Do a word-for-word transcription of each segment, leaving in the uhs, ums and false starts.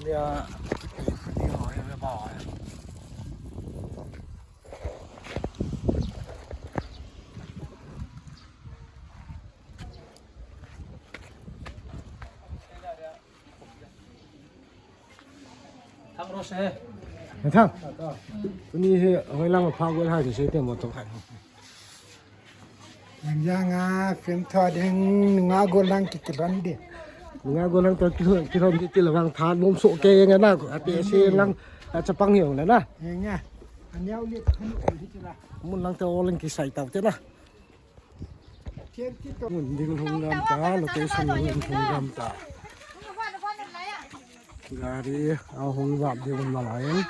Ya. Thang ro se. Thang. Tuni hi hoilang pha gol hai se te mo to hai. Yang a film tho ding nga gol lang ki kilon de. Nga gol lang to kilon kilon ki kilon lang tha nom so ke nga na ko ate se lang a chapang yong na na. Yang a. Anyau le khanu ki la. Mun lang to lang ki sai tau te na. Mun ding lhung gam ta, location ding lhung gam ta. Gari ahung vap ding um la lai.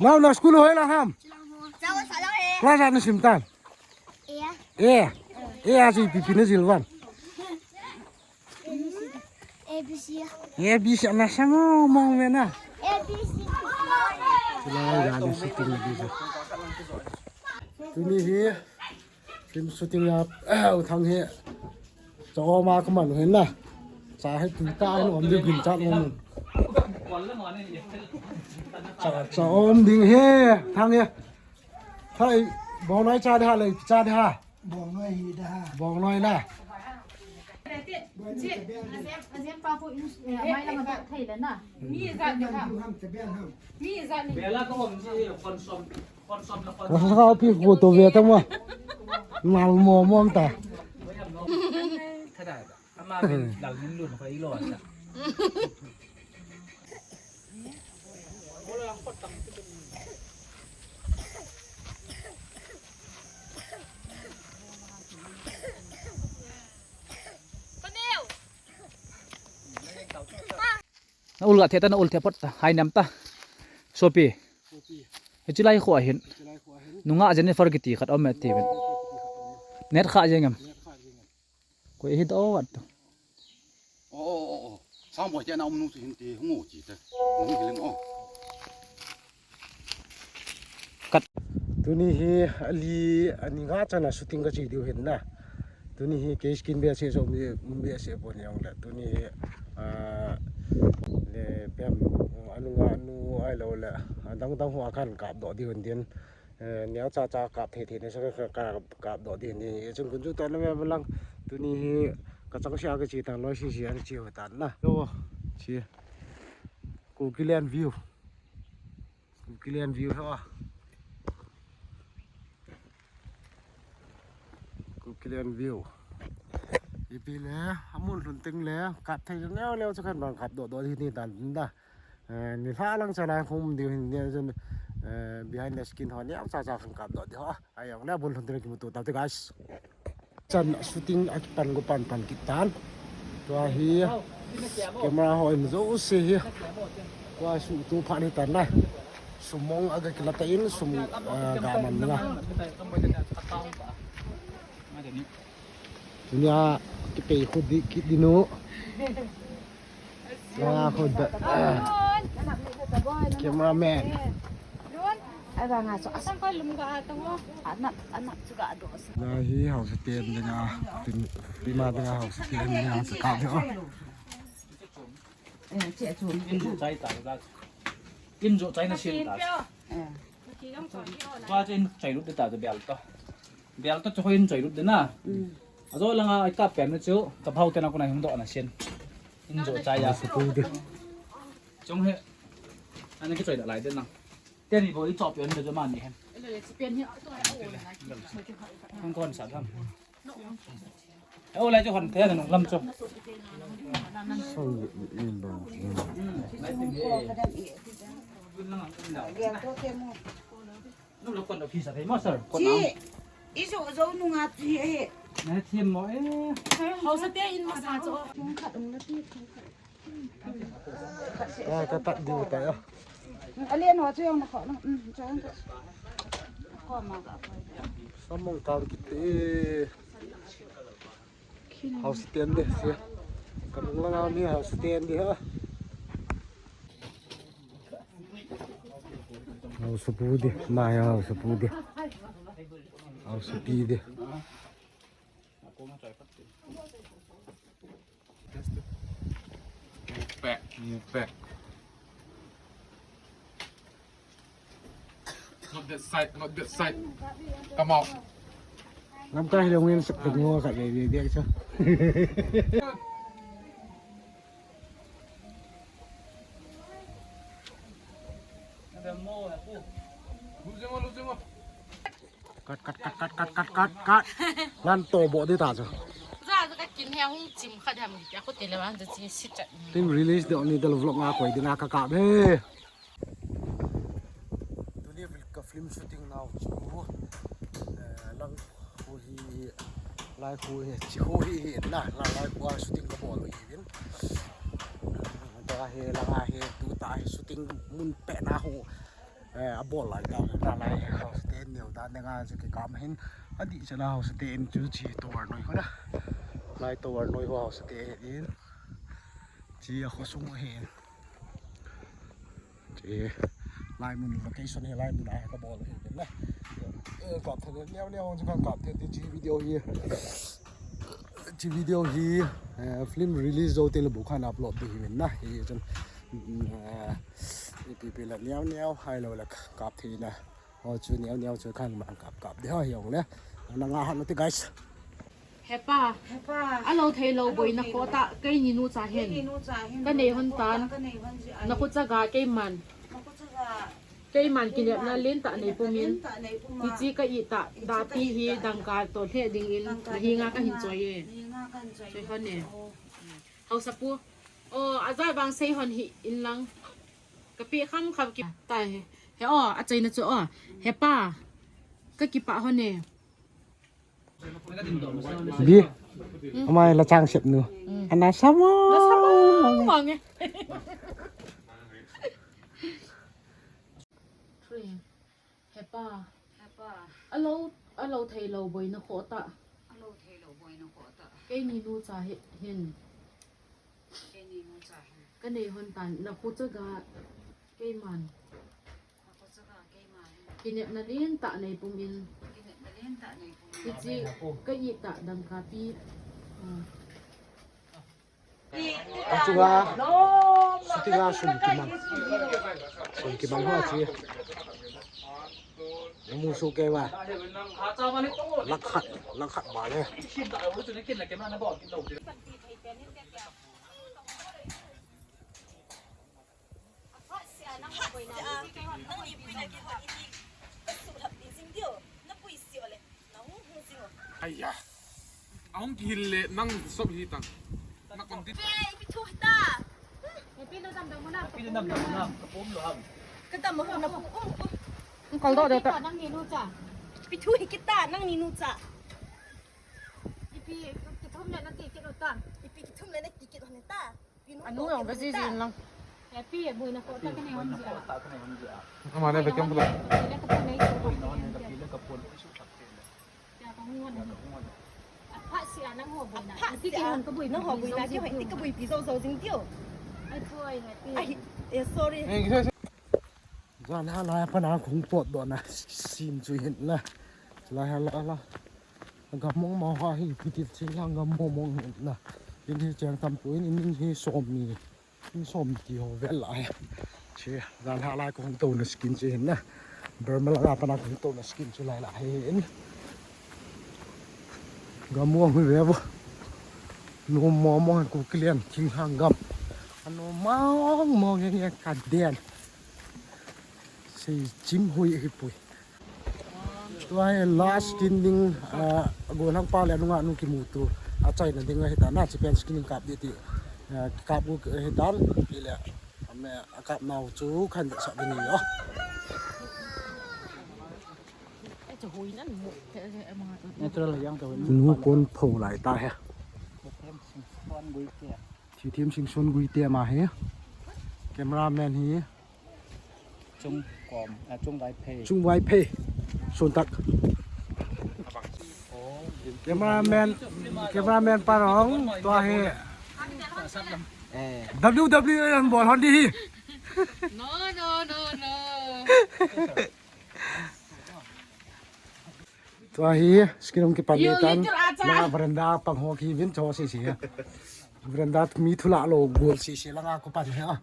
Mau na school hoi la ham. Class ana sim tan. E. E. E a si pipi na silvan. A B C. A B C na sa mo mo me na. A B C. Sila ga ni shooting na dito. Tuni hi film shooting ya u thang hi. Cho ma ka man hin na. Sa hi tu ta hin om di gin chat mo. Sa sa om ding hi thang hi. Thai bong noi cha de ha le cha de ha. Bong noi hi da ha. Bong noi na. Bela ka om ji, konsom, konsom na konsom. Ka pi ko to ve ta mo. Mal mo mo ta. Ama min dal min lun ko ilo sa. Na ul ga the ta, na ul the pot ta, hai nam ta. Sopi. Sopi. Hichi lai kho ahin. Hichi lai kho ahin. Nunga Jennifer kiti khat om e ti ven. Net kha jeng em. Net kha jeng em. Koi hi do wat to. Oh, oh, oh, oh. Sang boi te na um nu chu hin ti hung u chi te. Hung hi leng o. Kat. Tuni hi ali ani nga chana shooting ka chi diu hin na. Tuni hi kei skin be se so mi be se pon jong le. Tuni hi, ah, le pem anu nga anu ai lo le. Adang dang ho a kan kap doh diu hin din. Eh, neo cha cha kap thei thei ne sa ka, ka, kap doh din ni. Chung kun chu to na me lang. Tuni hi ka chang sia ka chi tang loi si si an chi ho tan na. Yo, chi. Kuki Land view. Kuki Land view ha. Kuki Land view. Ipi le, amun lhun teng le, kap thei neo neo chu kan bang kap doh doh hi ni tan da. Eh, ni hla lang cha lai khum diu hin ni chun, eh, behind the scene ho neo cha cha kan kap doh diu ha. Ai ang le bul lhun teng kimuto ta te guys. Chan shooting a kipan go pan pan kit tan. Tua hi camera ho in jo se hi. Tua su tu phan hi tan na. Sumong aga kilata in sum, ah, ga man na. Tunia kipei khu di kit dinu. Nga khu da. Cameraman. Ada nga so asang ko lum ga atong o. Anak anak juga ado. Na hi hausa ten dinga. Pima dinga hausa ten dinga sa ka ho. Eh, che chu. In jo chai ta da. In jo chai na sin ta. Eh. Ba chen chai lut ta da bel to. Bel to choi in choi lut de na. Mm. Ajo langa ai kap pen na chu, ka phau te na ko na hung doh na sin. In jo chai ya. Ai, sa pui de. Chong he. Ani ki choi da lai de na. Te ni bo i chop pen de jo man ni hen. Ele le chi pen hi. Hung kon sa tham. Au lai chu hon the na nung lam chu. Song in ba. Mm. Lai tin he. Kun lang ang kun lang. Gel to te mo. Nung lo kon office a thei mo, sir. Kon ang. Chi, i jo jo nunga chi he. Na thim mo e. Hausa te in masa cho. Thung khat um na ti, thung khat. Ah, ka tat diu ta ya. Alian ho chu yong na kho na. Um, cho yong ka. Kho ma ka kho. Samong kang kit e. House stand de, se. Kanung langa mi house stand de ha. House pu de, ma ya house pu de. House pi de. Move back, move back. Not that side, not that side. Come out. Lamkai hilong in sa kung ka baby dia sa. Cut, cut, cut, cut, cut, cut, cut, cut. Lan to bo di ta chu. Za, za ka kin he hung chim khat ham ki, a ko te le wan za chi si chat. Tin release the only the vlog nga koi ding a ka ka be. Tuni vil ka film shooting nau chu. Eh, lang khu hi, lai khu hi, chi khu hi hi na, lang lai khu a shooting ka bol hi vin. Da he, lang a he, tu ta he, shooting mun pe na khu. Eh, a bol lai ta, ta lai house te neo ta, neo ta chu kikam hin. A di chana house te in chu chi tower noi khu da. Lai tower noi khu house te in. Chi a khu sung hin. Chi lai mun location hi lai mun a ka bol hi na. Eh, ka thele neo neo chu kan kap te chi video hi. Chi video hi, eh, film release zo te le bu khan upload di hi na. Hi chun, mm, eh, ipi pi la neo neo hai lo la kap thei na. Ho chu neo neo chu khan man kap kap di ho hi ong le. Na nga han ti guys. Hepa. Hepa. A lo thei lo boi na kho ta, kei ni nu cha hin. Kei ni nu cha hin. Ka nei hon tan. Ka nei hon ji ai. Na khu cha ga kei man. Na khu cha ga. Kei man kinepna len ta nei pumin. Len ta nei pumin. Ti chi ka i ta. Ti chi da ka pi i hi ta. Dangka to hle ding in. Dangka na hi nga ka hin choi e. Hi nga ka hin choi e. Choi hon e. Oh. Hausa pu. Oh, a za vang sei hon hi in lang. Ka pi kham kham ki ta he. He oh, a chaina chu oh. Hepa. Ka kipa hon e. Bi. Amai la chang sep nu. Mm. Ana sama. Na sama mang e. Three. Hepa. Hepa. A lo, a lo thei lo boi na kho ta. A lo thei lo boi na kho ta. Kei ni nu cha hi, hin. Kei ni nu cha hin. Ka nei hon tan na khu cha ga. Kei man. Kinepna len ta nei pumin. Ti chi ka i ta dangka pi. Ka chunga, shooting a sum kimang. Sum kimang ho chi. Mu su ke wa. Lakh khat, lakh khat ba le. Nang ni pui na kihon iti. Ka suhlap ni jing diu. Na pui si ole. Na hung hung jing o. Aiya. Ahung kihil le nang sop hi tang. Na kon ti. Pe, ipi thu hita. Ipi na dam dam na. Ipi na dam dam na. Ka pom lo ham. Ka dam ho na pom. Kal do do ta. Nang ni nu cha. Ipi thu hi kita nang ni nu cha. Ipi kithum le na ti kit u ta. Ipi kithum le na ti kit u ta. Anu jong ve jiji in lang. Happy, boi na kho ta ka nei hon jia. Ama ne ve kem pula. Ka pon nei chu. Ka hung hon. Apha sia nang ho boi na. Apha sia nang ho boi na, ki hoi ti ka boi pi zo zo jing tiu. Ai thoi, happy. Ai, eh, sorry. Jan ha lai a pat a kahung potdoh na scene chu hin na. Lai ha la la. Gam mong mong ha hi, ipi ti thinglhang gam mong mong hin na. In hi cheng tam pu in, in hi som ni. In som ti ho vel lai. Che, jan ha lai kahung tou na scene chu hin na. Burma la a pat a kahung tou na scene chu lai lai hin. Gam mong hi ve vo. Nom mong mong hi Kukilian thinglhang gam. Anom mong mong hi ka den. Sei chim hui hi pui. Tua hi last screen ding, ah, golhang pa le nungah nu kimu tu. A chaina ding ahi ta na, chi pen screen kap di ti. Ah, kap gu ahi tan, ti le. Ame a kap nau chu khan sa ding ni o. Natural yang to. Nu kon pho lai ta he. Thithem Singson Guite ama hi. Cameraman hi. Chung Kom, ah, Chung Vaiphei. Chung Vaiphei. Sontak. Oh, cameraman, cameraman pa rong, tua hi. Eh. W W F an bol hon di hi. No, no, no, no. Tua hi skin hung kipan ni tan. Langa veranda pang ho ki vin cho si si. Veranda mi thu la lo gol si si langa ko pan hi a.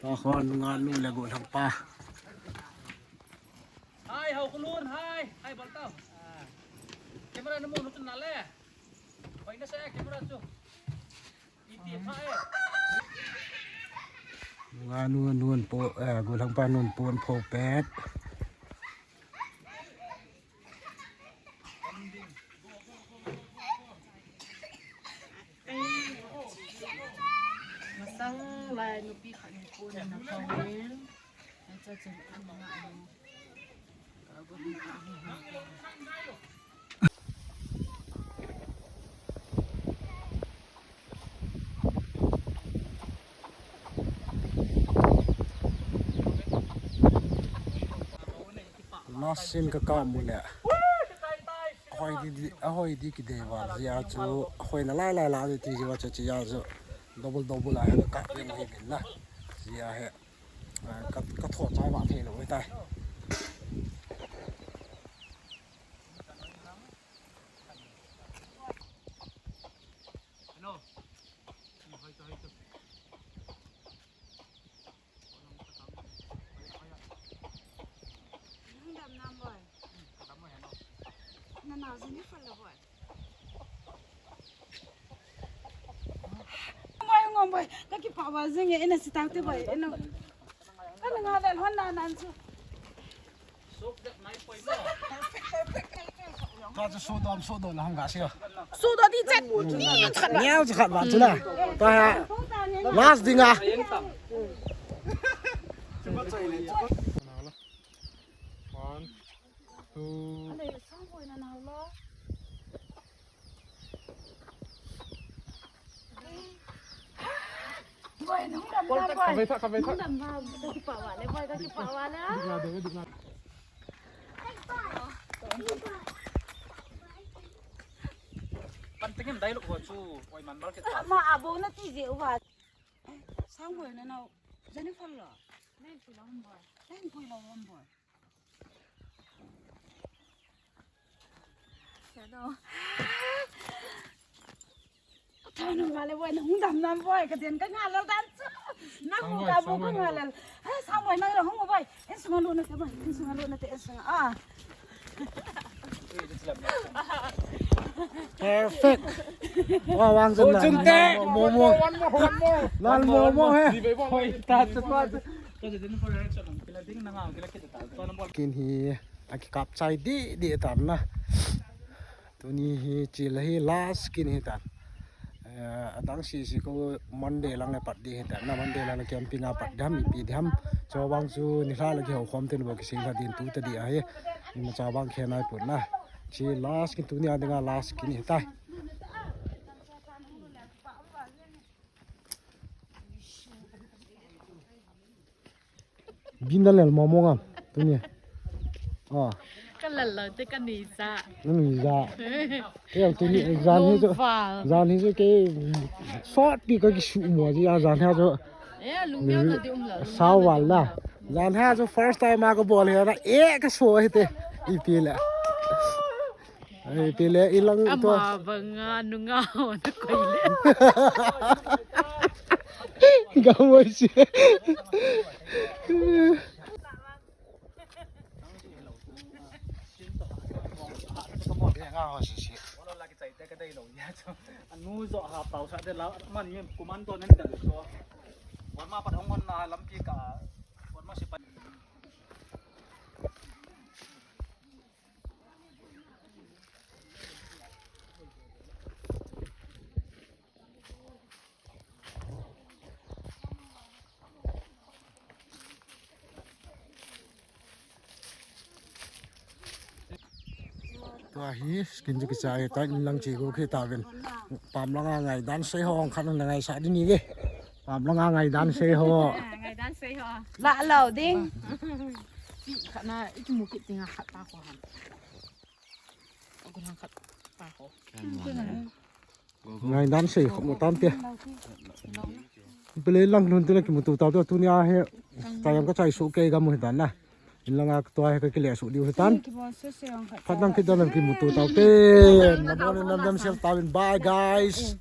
Tua ho nunga nu le golhang pa. Hai, hau kulun, hai. Hai, bal tau. Camera na mo, nutun na le. Pai na sa camera chu. Iti pha e. Nunga nu nun po, eh, golhang pa nun pon pho pet. Masang lai nupi khat ni pon na pho in. Acha chen an ma. Last scene ka ka mu le. Ahoi di, di, ahoi di ki dei val. Zia chu, ahoi na lai lai la di ti zia chu, zia chu. Double, double a he ka ka mu hi bin na. Zia he. Ah, ka, ka tho chai va thei lo he tai. Nang dam nam boy. Na nau jin ni fal lo boy. Boy ngom boy. Ka ki pa wa jing e na si tau te boy. Eno. Ka na nga le hon na nan su. Ka chu sudom, sudom la hung ga sia. Sudom di chet. Ni khat ba. Ni khat ba chu la. Ta ha. Last ding a. One, two. Ale, sang boy na nau lo. Boy, nung dam na, boy. Kavei tha, kavei tha. Nung dam na, boy, kipawa le, boy, ka kipawa le. Dik na de, dik na. Pan tingin dai luk ho chu, oi man bal ke ta. Ma abo na ti je uwa. Sang boy na nau, Jennifer lo. Len pui lo, boy. Len pui lo, boy. Shadow. Thanu male boy, na hung dam nam boy, ka den ka ngalal dan chu. Na hung ka bu ka ngalal. Hai, sang boy, na hung boy. En sunga lu na te boy, en sunga lu na te, en sunga. Ah. Perfect. Wa wang jam na. Jum te. Momo. One more, one more. Lal momo he. Hoi, ta chu ta. Ka je den ko reaction kila ding na ngal kila kita ta. Kin hi. Aki kap chai di di tan na. Tuni hi chil hi last kin hi tan. Eh, adang si si ko Monday lang le pat di hi tan na, Monday lang le camping a pat dam ipi dam. Chawang chu ni hla le ki ho khom ten bo ki sing hla din tu ta di a hi. Ni ma chawang khe nai pun na. Chi last kin tuni a dinga last kin hi tai. Bin da lel momo ngam tuni. Ah. Ka lel lo te ka ni sa. Ni sa. Ke tuni exam hi chu. Exam hi chu ke short pi ka ki su mo ji exam ha chu. Eh, lung ya na di um la. Sa wal la. Exam ha chu first time a ka bol hi na. Eh, ka so hi te. Ipi le. Ai, pile ilang to. Ama banga nunga ho na koi le. Gamoi si. Anu jo ha pau sa de la man mi kuman to nen da to. Wan ma pat hong wan na lampi ka. Wan ma si pat. Tua hi skin chu kichai ta in lang chi ko khi ta ven. Pam langa ngai dan sei ho hong khan na ngai sa di ni ve. Pam langa ngai dan sei ho. Ngai dan sei ho. La lo ding. Ti khat na ikimu kit tinga khat ta ko han. Aku lang khat ta ko. Ngai dan sei khop mo tam pia. Pele lang nun tele kimu tu tau tu nia he. Chai am ka chai su ke ga mu dan na. Inlanga tua hi kakile suh diu hitan. Phatnam kit dan kimuto tau te. Nabon in namdam sel tauvin, bye guys.